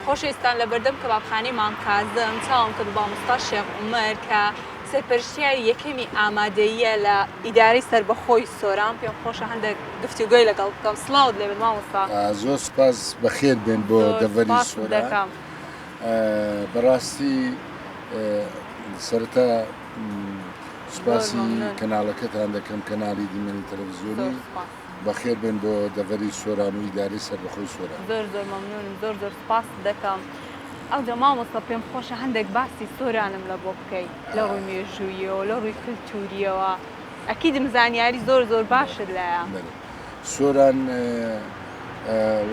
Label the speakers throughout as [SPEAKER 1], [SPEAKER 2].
[SPEAKER 1] خۆشەویستان لەبەردەم کەبابخانەی مام کازم چاوم کرد بە مامۆستا شێخ عومەر کە سەرپەرشتیاری یەکەمی ئامادەییە لە ئیدارەی سەربەخۆی سۆران پێم خۆشە هەندێک گفتوگۆی لەگەڵ بکەم سڵاوت لێبێت مامۆستا.
[SPEAKER 2] زۆر سوپاس بەخێر بێن بۆ
[SPEAKER 1] زۆر
[SPEAKER 2] دەڤەری
[SPEAKER 1] سوپاست
[SPEAKER 2] سۆران.
[SPEAKER 1] دەکەم.
[SPEAKER 2] بەڕاستی سەرەتا
[SPEAKER 1] زۆر
[SPEAKER 2] سوپاسی
[SPEAKER 1] مەمنون.
[SPEAKER 2] کەناڵەکەتان دەکەم کەناڵی دیمەنی
[SPEAKER 1] زۆر
[SPEAKER 2] تەلەڤزیۆنی
[SPEAKER 1] سوپاس.
[SPEAKER 2] بەخێر بێن بۆ دەڤەری سۆران و ئیدارەی سەربەخۆی سۆران.
[SPEAKER 1] زۆر زۆر مەمنونم زۆر زۆر سوپاست دەکەم. ئەوجا مامۆستا پێم خۆشە هەندێک باسی سۆرانم لە بۆ بکەی لە ڕووی مێژووییەوە لە ڕووی کلتوریەوە ئەکیدم زانیاری زۆر زۆر باشت لایە.
[SPEAKER 2] بەلێ سۆران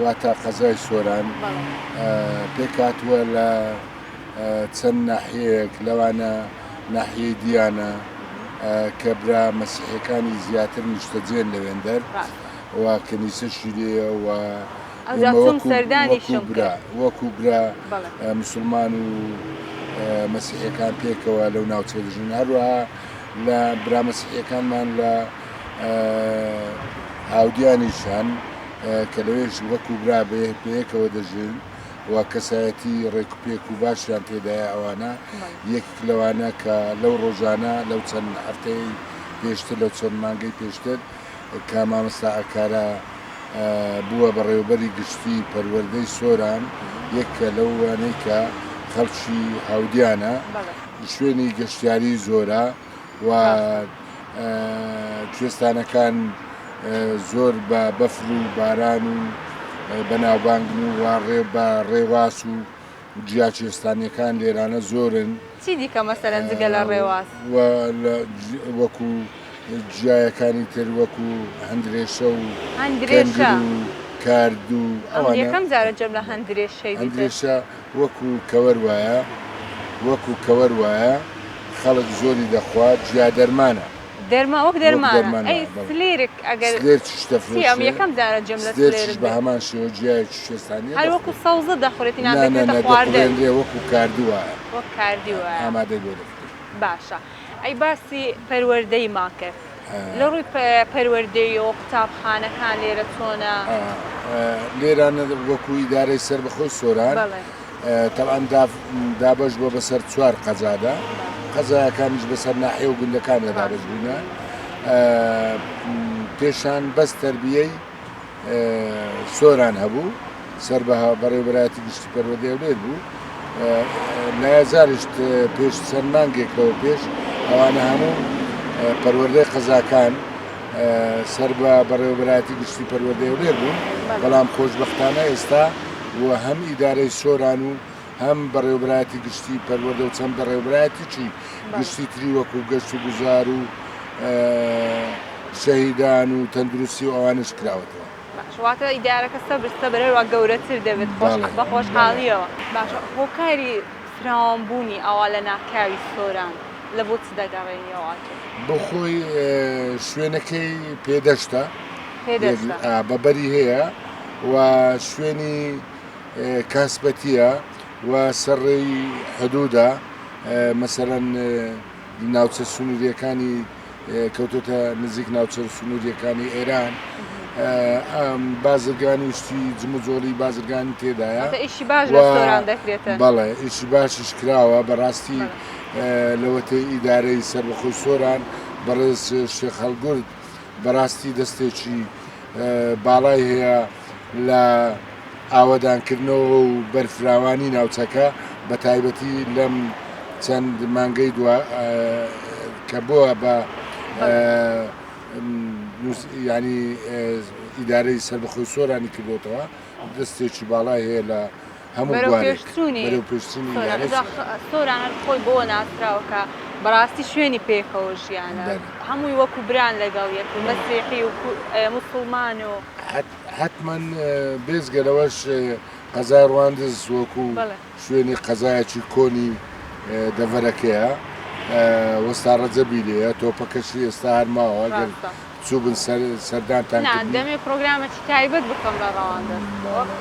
[SPEAKER 2] واتا قەزای سۆران پێکهاتووە لە چەند ناحیەیەک لەوانە ناحیەی دیانە کە برا مەسیحیەکانی زیاتر نیشتەجێن لەوێندەر و کەنیسەشی لێیە و
[SPEAKER 1] ئەوجا
[SPEAKER 2] ئێمە
[SPEAKER 1] چووم
[SPEAKER 2] وەکو وەکو
[SPEAKER 1] سەردانیشم
[SPEAKER 2] برا
[SPEAKER 1] کرد.
[SPEAKER 2] وەکو برا
[SPEAKER 1] بەڵێ.
[SPEAKER 2] مسوڵمان و مەسیحیەکان پێکەوە لەو ناوچەیە دەژین هەروەها لە برا مەسیحیەکانمان لە هاودیانیش هەن کە لەوێش وەکو برا بەیەکەوە دەژین و کەسایەتی ڕێکوپێک و باشیان تێدایە ئەوانە یەکێک لەوانە کە لەو ڕۆژانە لەو چەند هەفتەیەی پێشتر لەو چەند مانگەی پێشتر کە مامۆستا ئاکارا بووە بەڕێوەبەری گشتی پەروەردەی سۆران یەکە لەوانەی کە خەڵکی هاودیانە شوێنی گەشتیاری زۆرە و کوێستانەکان زۆر بە بەفر و باران و بەناوبانگن و وا ڕێ بە ڕێواس و جیا کوێستانیەکان لێرانە زۆرن.
[SPEAKER 1] چی دیکە مەسەلەن جگە لە ڕێواس؟
[SPEAKER 2] و وەکو جیایەکانی تر وەکو هەندرێشە و
[SPEAKER 1] هەندرێشە
[SPEAKER 2] کەنگر و کارد و
[SPEAKER 1] ئەم
[SPEAKER 2] ئەوانە.
[SPEAKER 1] یەکەم جارە جێم لە هەندرێشەی بیتر.
[SPEAKER 2] هەندرێشە وەکو کەوەر وایە وەکو کەوەر وایە خەڵک زۆری دەخوا جیا دەرمانە.
[SPEAKER 1] دەرمان وەک
[SPEAKER 2] وەک
[SPEAKER 1] دەرمانە
[SPEAKER 2] دەرمان
[SPEAKER 1] ئەی
[SPEAKER 2] وایە بەڵێ.
[SPEAKER 1] سلێرک ئەگەر
[SPEAKER 2] سلێرکیش
[SPEAKER 1] چیە ئەم
[SPEAKER 2] دەفرۆشرێ
[SPEAKER 1] یەکەم جارە جێم لە
[SPEAKER 2] سلێرکیش
[SPEAKER 1] سلێرک
[SPEAKER 2] بە
[SPEAKER 1] بێ.
[SPEAKER 2] هەمان شێوە جیایەکی کوێستانیە
[SPEAKER 1] هەر وەکو
[SPEAKER 2] دەخورێ.
[SPEAKER 1] سەوزە دەخورێت یان
[SPEAKER 2] نا نا
[SPEAKER 1] دەکرێتە
[SPEAKER 2] نا
[SPEAKER 1] خواردن؟
[SPEAKER 2] دەقوڕێنرێ وەکو کاردو وایە.
[SPEAKER 1] وەک کاردی وایە.
[SPEAKER 2] ئامادەی بۆ دەکرێ.
[SPEAKER 1] باشە ئەی باسی پەروەردەیمان کرد لە ڕووی پەروەردەیەوە قوتابخانەکان لێرە چۆنە؟
[SPEAKER 2] لێرانە وەکو ئیدارەی سەربەخۆی سۆران تەبعەن دابەش بووە بەسەر چوار قەزادا قەزایەکانیش بەسەر ناحیە و گوندەکاندا دابەش بوونە پێشان بەس تەربیەی سۆران هەبوو سەر بە بەڕێوەبەرایەتی گشتی پەروەردەی هەولێر بوو لایەزاریش پێش چەند مانگێک لەوە پێش ئەوانە هەموو پەروەردەی قەزاکان سەر بە بەڕێوەبەرایەتی گشتی پەروەردەی هەولێر بوون بەڵام خۆشبەختانە ئێستا و هەم ئیدارەی سۆران و هەم بەڕێوەبەرایەتی گشتی پەروەردە و چەند بەڕێوەبەرایەتیی گشتی تری وەکو گەشت و گوزار و شەهیدان و تەندروستی و ئەوانەش کراوەتەوە.
[SPEAKER 1] باش واتە ئیدارەکە سەبر سەبر هەروا گەورەتر دەبێت خۆش بە خۆشحاڵیەوە. باشە هۆکاری فراوان بوونی ئاوا لە ناکاوی سۆران لە بۆ چ دەگەڕێنیەوە ئەتۆ؟
[SPEAKER 2] بۆ خۆی شوێنەکەی پێدەشتە
[SPEAKER 1] پێدەشتە
[SPEAKER 2] بە بەری هەیە و شوێنی کاسبەتیە و سەر ڕێی حدودە مەسەلەن ناوچە سنووریەکانی کەوتۆتە نزیک ناوچە سنووریەکانی ئێران بازرگانی شتی جموجۆڵی بازرگانی تێدایە
[SPEAKER 1] ئیشی باش لە سۆران دەکرێتن
[SPEAKER 2] بەڵێ ئیشی باشیش کراوە بەڕاستی لەوەتەی ئیدارەی سەربەخۆی سۆران بەڕێز شێخ هەڵگورد بەڕاستی دەستێکی باڵای هەیە لە ئاوەدانکردنەوە و بەرفراوانی ناوچەکە بە تایبەتی لەم چەند مانگەی دوا کە بووە بە ینی ئیدارەی سەربەخۆی سۆرانی کردوتەوە دەستێکی باڵای هەیە لە هەموو بوارێک بەرەو پێشچوونی ئیدارەی سۆران.
[SPEAKER 1] سۆران هەر خۆی بەوە ناسراوە کە بەڕاستی شوێنی پێکەوە ژیانە هەمووی وەکو بران لەگەڵ یەک و مەسیحی و موسڵمان و.
[SPEAKER 2] حەتمەن بێجگە لەوەش قەزای ڕواندز وەکو شوێنی قەزایەکی کۆنی دەڤەرەکەیە وەستا ڕەجەبی لێیە تۆپەکەشی ئێستا هەر ماوە گەر چووبن سەردانتان
[SPEAKER 1] نا
[SPEAKER 2] کردی؟
[SPEAKER 1] دەمێ پرۆگرامەکی تایبەت بکەم لە ڕەواندز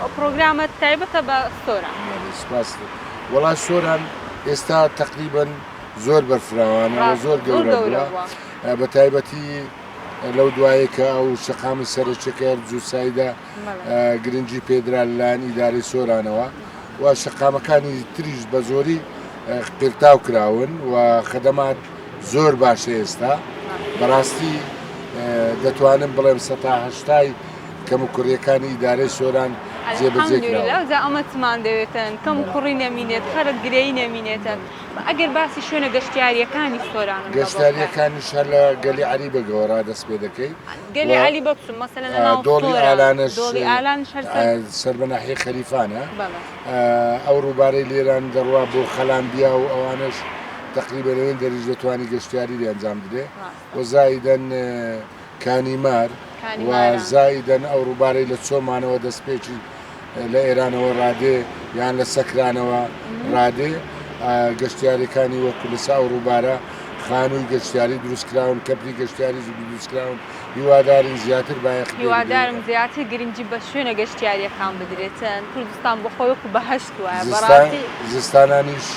[SPEAKER 1] ئەو پرۆگرامە تایبەتە بە سۆران.
[SPEAKER 2] بەڵێ سوپاس. وەڵا سۆران ئێستا تەقریبەن زۆر بەرفراوانە و
[SPEAKER 1] ڕاستە
[SPEAKER 2] زۆر
[SPEAKER 1] زۆر
[SPEAKER 2] گەورە
[SPEAKER 1] گەورە
[SPEAKER 2] بووە
[SPEAKER 1] بووە.
[SPEAKER 2] بە تایبەتی لەو دوایەی کە ئەو شەقامی سەرەکیەکە هەر جووسایدە
[SPEAKER 1] بەڵێ.
[SPEAKER 2] گرنگی پێدرا لەلایەن ئیدارەی سۆرانەوە. و شەقامەکانی تریش بە زۆری قیرتاو کراون و خەدەمات زۆر باشە ئێستا بەڕاستی دەتوانم بڵێم سەتا هەشتای کەموکوڕیەکانی ئیدارەی سۆران جێبەجێ
[SPEAKER 1] الحمدللە
[SPEAKER 2] کراون.
[SPEAKER 1] جا ئەمەتمان دەوێتن کەم و کوڕی نەمینێت خەرک گرێی نەمینێتن ئەگەر باسی شوێنە گەشتیاریەکانی سۆرانم لە بۆ بکەن.
[SPEAKER 2] گەشتیاریەکانیش هەر لە گەلی عەلی بەگەوە ڕا دەست پێ دەکەی و
[SPEAKER 1] گەلی عەلی بەگ چون مەسەلەن لە ناو
[SPEAKER 2] دۆڵی
[SPEAKER 1] سۆران
[SPEAKER 2] ئالانەش
[SPEAKER 1] دۆڵی ئالانش هەر سەر
[SPEAKER 2] سەر بە ناحیەی خەلیفانە
[SPEAKER 1] بەڵێ.
[SPEAKER 2] ئەو ڕووبارەی لێران دەڕوا بۆ خەلامبیا و ئەوانەش تەقریبەن لەوێن دەریش دەتوانی گەشتیاری لێ ئەنجام بدرێ
[SPEAKER 1] ڕاستە.
[SPEAKER 2] و زائیدەن کانی مار
[SPEAKER 1] کانی
[SPEAKER 2] و
[SPEAKER 1] ماران.
[SPEAKER 2] زائیدەن ئەو ڕووبارەی لە چۆمانەوە دەستپێکی لە ئێرانەوە ڕادێ یان لە سەکرانەوە ڕادێ گەشتیارەکانی وەکو لەسە ئەو ڕووبارە خانووی گەشتیاری دروستکراون کەپری گەشتیاری دروستکراون هیوادارین زیاتر بایەخ پێ بدرێت.
[SPEAKER 1] هیوادارم زیاتر گرنگی بە شوێنە گەشتیاریەکان بدرێتن کوردستان بۆ خۆی وەکو بەهەشت وایە
[SPEAKER 2] زستان
[SPEAKER 1] بەڕاستی.
[SPEAKER 2] زستانانیش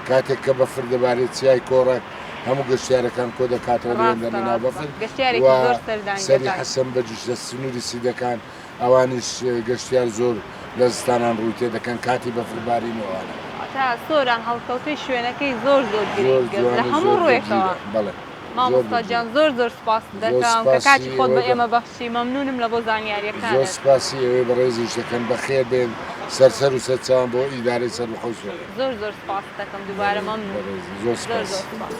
[SPEAKER 2] کاتێک کە بەفر دەبارێت چیای کۆڕەک هەموو گەشتیارەکان کۆ دەکاتەوە لەوێن
[SPEAKER 1] ڕاستە
[SPEAKER 2] دەر لەناو
[SPEAKER 1] ڕاستە
[SPEAKER 2] بەفر و
[SPEAKER 1] گەشتیارێکی زۆر سەردانی
[SPEAKER 2] سەری
[SPEAKER 1] دەکات.
[SPEAKER 2] حەسەن بەگیش لە سنووری سیدەکان ئەوانیش گەشتیار زۆر لە زستانان ڕووی تێ دەکەن کاتی بەفر بارین و ئەوانە.
[SPEAKER 1] واتە سۆران هەڵکەوتەی شوێنەکەی زۆر زۆر
[SPEAKER 2] زۆر
[SPEAKER 1] گرنگە لە
[SPEAKER 2] جوانە
[SPEAKER 1] هەموو
[SPEAKER 2] زۆر
[SPEAKER 1] ڕووێکەوە.
[SPEAKER 2] دڵگیرە بەڵێ زۆر
[SPEAKER 1] مامۆستا
[SPEAKER 2] دڵگیرە.
[SPEAKER 1] گیان زۆر زۆر سوپاست
[SPEAKER 2] زۆر
[SPEAKER 1] دەکەم کە
[SPEAKER 2] سوپاسی
[SPEAKER 1] کاتی خۆت
[SPEAKER 2] ئێوەی
[SPEAKER 1] بە
[SPEAKER 2] بە.
[SPEAKER 1] ئێمە بەخشی مەمنونم لە بۆ
[SPEAKER 2] زۆر
[SPEAKER 1] زانیاریەکانت.
[SPEAKER 2] سوپاسی ئێوەی بەڕێزیش دەکەم بەخێر بێن سەر سەر و سەر چاوان بۆ ئیدارەی سەربەخۆی سۆران.
[SPEAKER 1] زۆر زۆر سوپاست دەکەم دووبارە
[SPEAKER 2] بەڕێزی
[SPEAKER 1] مەمنون
[SPEAKER 2] بەڕێزی زۆر
[SPEAKER 1] زۆر
[SPEAKER 2] سوپاس.
[SPEAKER 1] زۆر سوپاس.